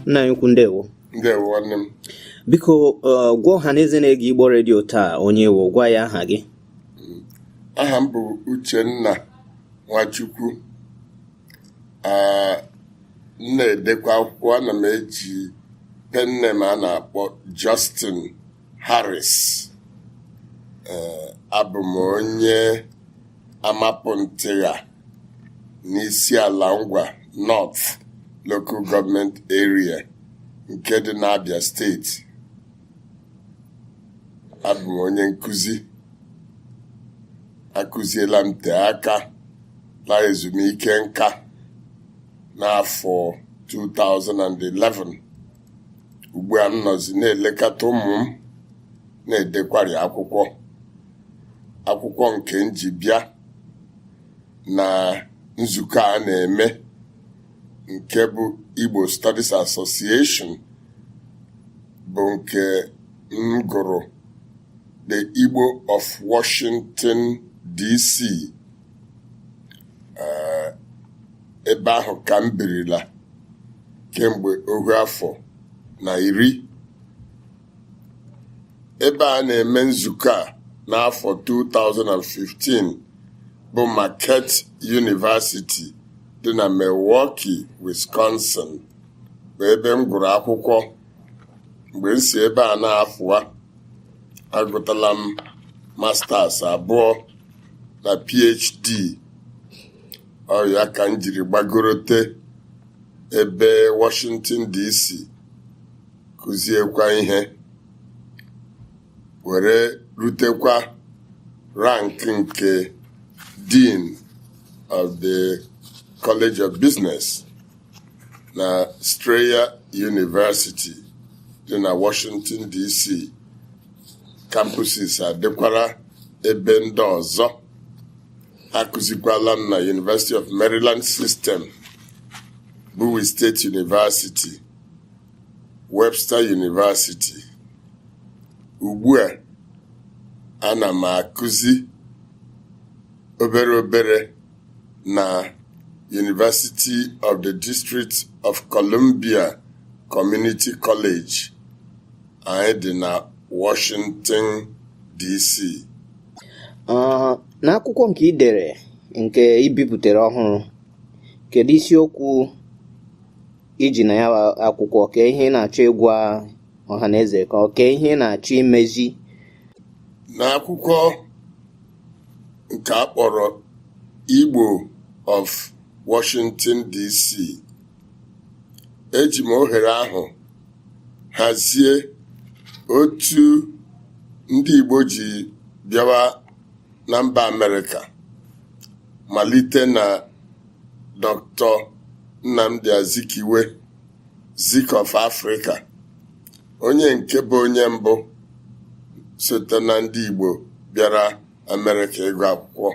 Nna anyị ukwu, ndewo. Ndewo, nwanne m. Biko, gwa ọha na eze na-ege Igbo Redio taa onye ị wụ, gwa ya aha gị. Aha m bụ Uchenna Nwachukwu. M na-edekwa akwụkwọ. Ana m eji pen name a na-akpọ Justin Harris. Abụ m onye Amapụntịgha n'Isiala Ngwa North Local Government Area nke dị n'Abia Steeti. Abụ m onye nkụzi. Akụziela m tee aka, laa ezumike nka n'afọ 2011. Ugbu a m nọzi na-elekọta ụmụ m, na-edekwari akwụkwọ. Akwụkwọ nke m ji bịa na nzukọ a na-eme nke bụ Igbo Studies Association bụ nke m gụrụ The Igbo of Washington DC. Ebe ahụ ka m birila kemgbe 10 afọ. Ebe a na-eme nzukọ a n'afọ 2015 bụ Marquette University dị na Milwaukee, Wisconsin, bụ ebe m gụrụ akwụkwọ. Mgbe m si ebe a na-afụwa, agụtala m masters abụọ na PhD. Ọ ya ka m jiri gbagorote ebe Washington DC, kụziekwa ihe, were rutekwa rank nke Dean of the College of Business na Strayer University dị na Washington DC. Campuses adịkwara ebe ndị ọzọ. Akụzikwala m na University of Maryland System, Bowie State University, Webster University. Ugbu a ana m akụzi obere obere na University of the District of Columbia Community College anyị dị na Washington DC. N'akwụkwọ nke ị dere, nke ị bipụtara ọhụrụ, kedu isiokwu iji na ya akwụkwọ? Ka ihe ị na-achọ ịgwa ọha na eze, ka ọ kee ihe ị na-achọ imezi? N'akwụkwọ nke a kpọrọ Igbo of Washington DC, eji m ohere ahụ hazie otu ndị Igbo ji bịawa na mba Amerịka, malite na Dr. Nnamdi Azikiwe, Zik of Africa, onye nke bụ onye mbụ sote na ndị Igbo bịara Amerịka ịgụ akwụkwọ.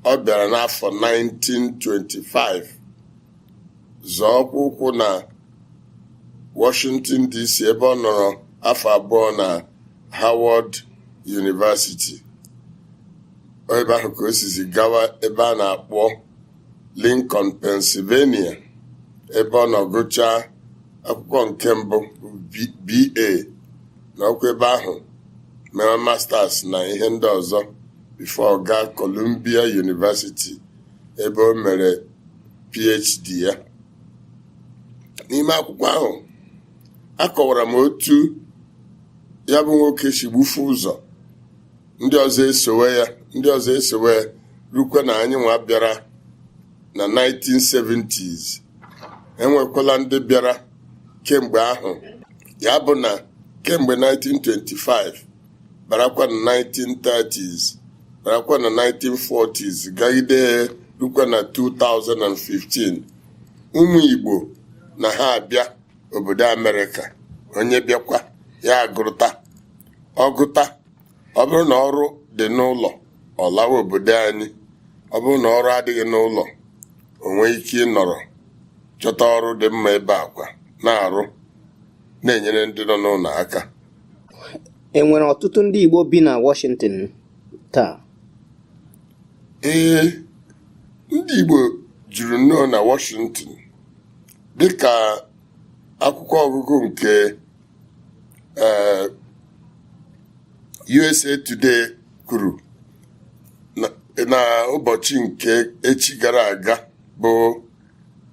Ọ bịara n'afọ 1925, zọọkwa ụkwụ na Washington DC, ebe ọ nọrọ afọ 2 na Howard University. Ebe ahụ ka o sizi gawa ebe a na-akpọ Lincoln, Pennsylvania, ebe ọ nọ gụchaa akwụkwọ nke mbụ, BA, na ọkwa ebe ahụ mere masters na ihe ndị ọzọ before gaa Columbia University, ebe o mere PhD ya. N'ime akwụkwọ ahụ, akọwara m otu ya bụ nwoke si gbufe ụzọ, ndị ọzọ esowe ya, ndị ọzọ esowe ya, rukwe na anyị nwa bịara na 1970s. Enwekwala ndị bịara kemgbe ahụ, ya bụ na kemgbe 1925 barakwa na 1930s, barakwa na 1940s, gagide rukwa na 2015. Ụmụ Igbo na ha abịa obodo Amerịka. Onye bịakwa, ya agụrụta ọgụta. Ọ bụrụ na ọrụ dị n'ụlọ, ọ lawa obodo anyị. Ọ bụrụ na ọrụ adịghị n'ụlọ, o nwee ike ịnọrọ chọta ọrụ dị mma ebe akwa na-arụ, na-enyere ndị nọ n'ụlọ aka. E nwere ọtụtụ ndị Igbo bi na Washington taa? Ee, ndị Igbo juru nnọọ na Washington, dịka Akwụkwọ ọgụgụ nke USA Today kwuru na ụbọchị nke echi gara aga bụ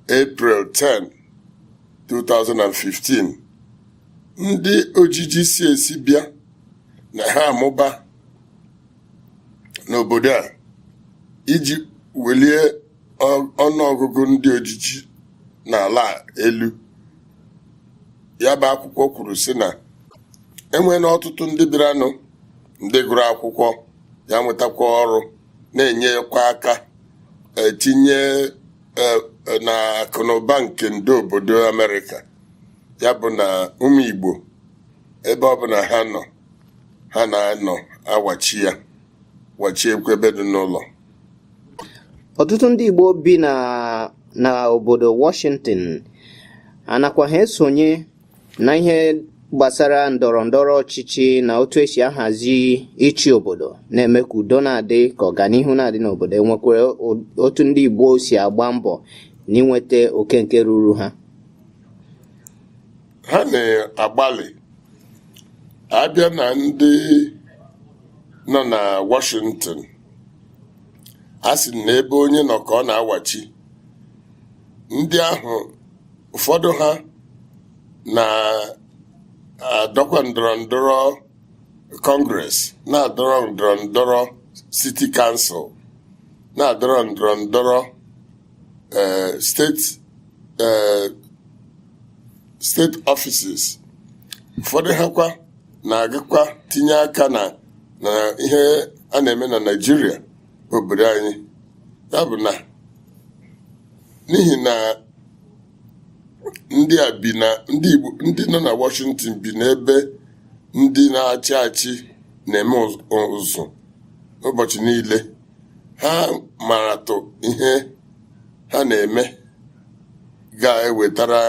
April 10, 2015, ndị ojiji si esi bịa na ha amụba n'obodo a iji welie ọnụọgụgụ ndị ojiji n'ala a elu. Ya bụ akwụkwọ kwuru sị na enweela ọtụtụ ndị bịaranụ, ndị gụrụ akwụkwọ ya nwetakwa ọrụ, na-enyekwa aka etinye na akụnụba nke ndị obodo Amerịka. Ya bụ na ụmụ Igbo, ebe ọbụla ha nọ, ha na-anọ awachi ya wachiekwa ebe dị n'ụlọ. Ọtụtụ ndị Igbo bi na obodo Washington anakwa ha esonye na ihe gbasara ndọrọ ndọrọ ọchịchị na otu esi ahazi ịchị obodo, na-eme ka udo na-adị, ka ọganihu na-adị n'obodo. Enwekwara otu ndị Igbo si agba mbọ n'inweta oke nke ruru ha? Ha na-agbalị. Abịa na ndị nọ na Washington, a sị na ebe onye nọ ka ọ na-awachi. Ndị ahụ, ụfọdụ ha na-adọkwa ndọrọ ndọrọ Congress, na-adọrọ ndọrọ ndọrọ city council, na-adọrọ ndọrọ ndọrọ state offices. Ụfọdụ ha kwa na-agakwa tinye aka na ihe a na-eme na Naịjirịa, obodo anyị. Ya bụ na n'ihi na ndị a bi na ndị Igbo, ndị nọ na Washington bi n'ebe ndị na-achị achị na-eme ụzụ ụbọchị niile, ha maratụ ihe ha na-eme ga-ewetara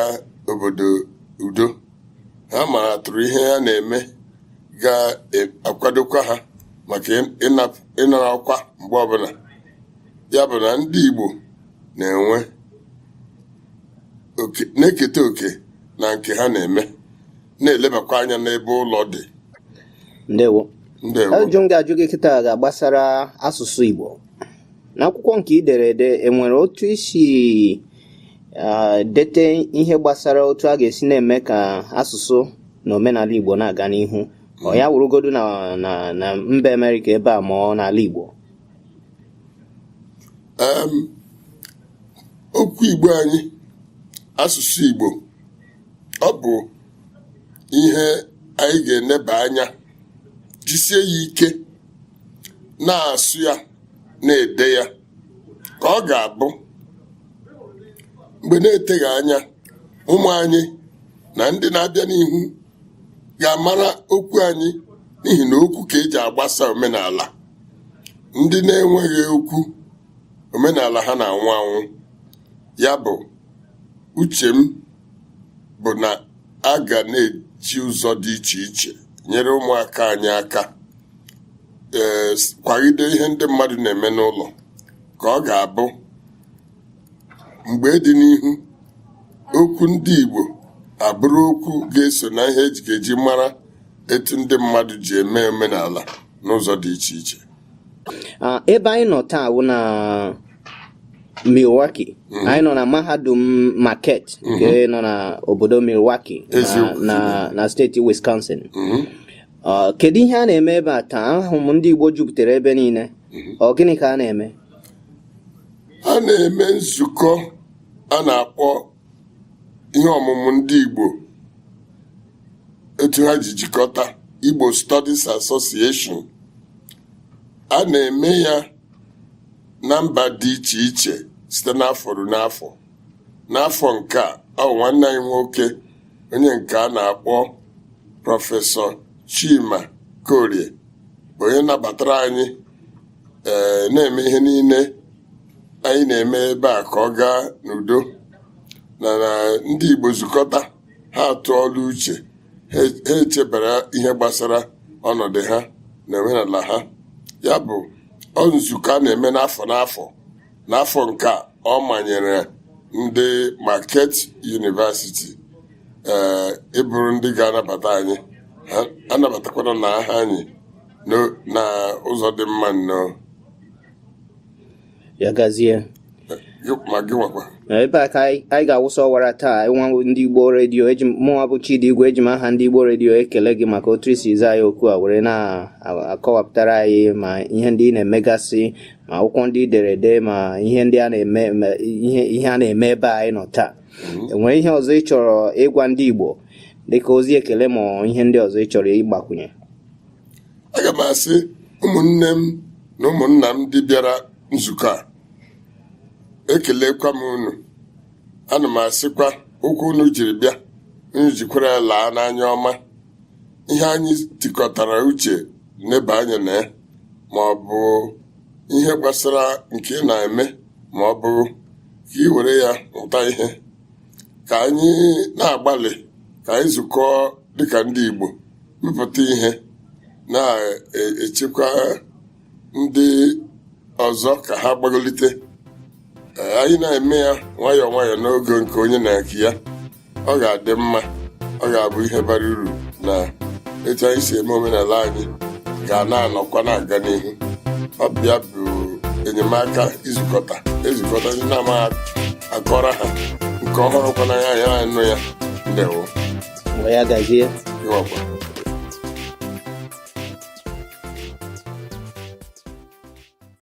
obodo udo. Ha maratụrụ ihe ha na-eme ga-akwadokwa ha maka ịnara ọkwa mgbe ọbụla. Ya bụ na ndị Igbo na-enwe na-eketa oke na nke ha na-eme, na-elebakwa anya n'ebe ụlọ dị. Ndewo. Ndewo. Ajụjụ m ga-ajụ gị kịta ga-agbasara asụsụ Igbo. N'akwụkwọ nke ị dere ede, enwere otu isi dete ihe gbasara otu a ga-esi na-eme ka asụsụ na omenala Igbo na-aga n'ihu, ọ ya wụrụgodu na mba Amerịka ebe a ma ọ n'ala Igbo? Okwu Igbo anyị, asụsụ Igbo, ọ bụ ihe anyị ga-eneba anya, jisie ya ike, na-asụ ya, na-ede ya, ka ọ ga-abụ mgbe na-eteghị anya, ụmụ anyị na ndị na-abịa n'ihu ga-amara okwu anyị, n'ihi na okwu ka eji agbasa omenala. Ndị na-enweghị okwu, omenala ha na-anwụ anwụ. Ya bụ, uche m bụ na a ga na-eji ụzọ dị iche iche nyere ụmụaka anyị aka, ee, kwagide ihe ndị mmadụ na-eme n'ụlọ, ka ọ ga-abụ mgbe dị n'ihu, okwu ndị Igbo abụrụ okwu ga-eso na ihe eji ga-eji mara etu ndị mmadụ ji eme omenala n'ụzọ dị iche iche. Ebe anyị nọ taa wụ na Milwaukee. Anyị nọ na Mahadum Marquette nke nọ na obodo Milwaukee na, Eziokwu. na steeti Wisconsin. Kedu ihe a na-eme ebe a taa? Ahụ m ndị Igbo jupụtara ebe niile. Ọ gịnị ka a na-eme? A na-eme nzukọ a na-akpọ ihe ọmụmụ ndị Igbo, etu ha ji jikọta Igbo Studies Association. A na-eme ya na mba dị iche iche site n'afọ ruo n'afọ. N'afọ nke a, ọ bụ nwanne anyị nwoke, onye nke a na-akpọ Prọfesọ Chima Korie, bụ onye nabatara anyị, ee, na-eme ihe niile anyị na-eme ebe a ka ọ gaa n'udo, na ndị Igbo zukọta, ha atụọla uche, ha echebara ihe gbasara ọnọdụ ha na omenala ha. Ya bụ, ọ nzukọ a na-eme n'afọ n'afọ. N'afọ nke a, ọ manyere ndị Marquette University. Ee, ịbụrụ ndị ga-anabata anyị, ha anabatakwana na aha anyị na ụzọ dị mma nnọọ. Ya gazie. Ma gị nwakwa. Ebe a ka anyị ga-awụsa ọwara taa. Nwa ndị Igbo Redio, eji mụnwa bụ Chidi Igwe, eji m aha ndị Igbo Redio ekele gị maka otu isi zaa anyị okwu a, were na-akọwapụtara anyị ma ihe ndị ị na-emegasị, ma akwụkwọ ndị ị dere ede, ma ihe ndị a na-eme, ma ihe a na-eme ebe a anyị nọ taa. Enwere ihe ọzọ ị chọrọ ịgwa ndị Igbo dịka ozi ekele, ma ọ ihe ndị ọzọ ị chọrọ ịgbakwunye? Aga m asị ụmụnne m na ụmụnna m ndị bịara nzukọ a, ekelekwa m unu. Ana m asịkwa ụkwụ unu jiri bịa, unu jikwara ya laa n'anya ọma. Ihe anyị tikọtara uche neba anya na ya, ma ọ bụ ihe gbasara nke ị na-eme, ma ọ bụ ka ị were ya mụta ihe, ka anyị na-agbalị ka anyị zukọọ dịka ndị Igbo, mepụta ihe na-echekwa ndị ọzọ ka ha gbagolite. Ee, anyị na-eme ya nwayọọ nwayọọ n'oge nke onye na nke ya, ọ ga-adị mma. Ọ ga-abụ ihe bara uru na etu anyị si eme omenala anyị ga na-anọkwa na-aga n'ihu. Ọ bịa bụ enyemaka izukọta ezukọta ndị na-amaghị akọrọ ha nke ọhụrụ kwana ya, ya anụ ya. Ndewo. Ya gazie. Ịwakwa.